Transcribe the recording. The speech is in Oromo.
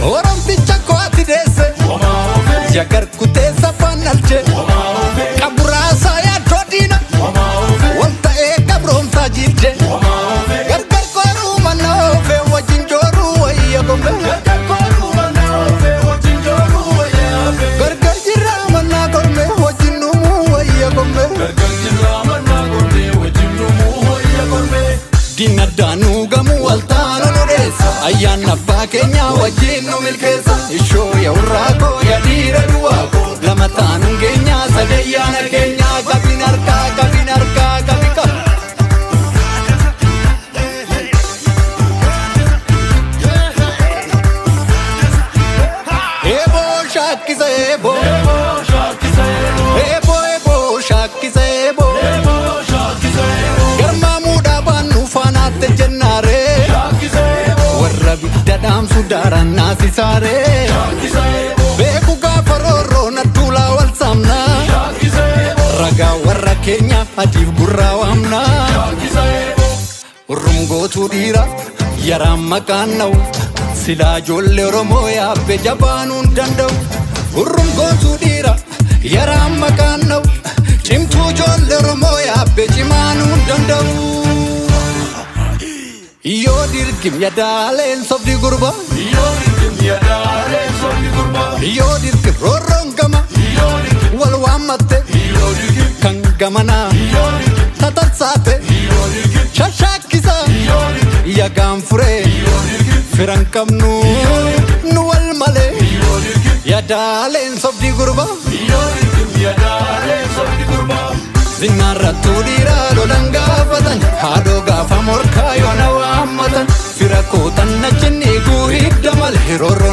Oromticha kooti deesse Jagar kuteessa fanalche Qaburaasaa yaaddoo diina Wal ta'ee qabroomsaa jiilche Gargar kooruu mana oofee wajjin jooruu wayya gombe Gargar jirraa mannaa kormee wajjin dhumuu wayya gombe Diina daanuu gamuu waltaanu nu dheessa Ayyaanni abbaa keenyaa wajjin nu milkeessa Ishoo yaa urraakoo yaa dhiira duwwaakoo Lama taanuun keenyaa sadayyaana keenyaa Qabin harkaa qabin harkaa qabi qaba Eeboo shaakkisa eeboo Eeboo eeboo shaakkisa eeboo Garmaamuudhaa baannu faanaatti jennaaree Warra bidda dhaamsu daaraan naasisaaree Beeku gaafa roorroo nadduulaa wal saamnaa Ragaa warra keenya adiif gurraa waamnaa Urrumgootuu dhiira yaraan maqaan na'u Silaa ijoollee Oromoo yaabbe jabaanuu hin danda'u Urrumgootuu dhiira yaraan maqaan na'u Cimtuu ijoollee Oromoo yaabbe cimaanuu hin danda'u Yoo dirgim yadaaleen sobdi gurba Yoo dirgim roorroon gama Wal waammatte kan gamanaa tatarsaate shashaakkisa yagaan furee firan qabnu nu wal malee yadaaleen sobdi gurba Zinnaarrattuu dhiiraa lolan gaafatan haadhoo gaafa morkaa yoona waammatan fira kootan na cinni guu hidda malee roorroon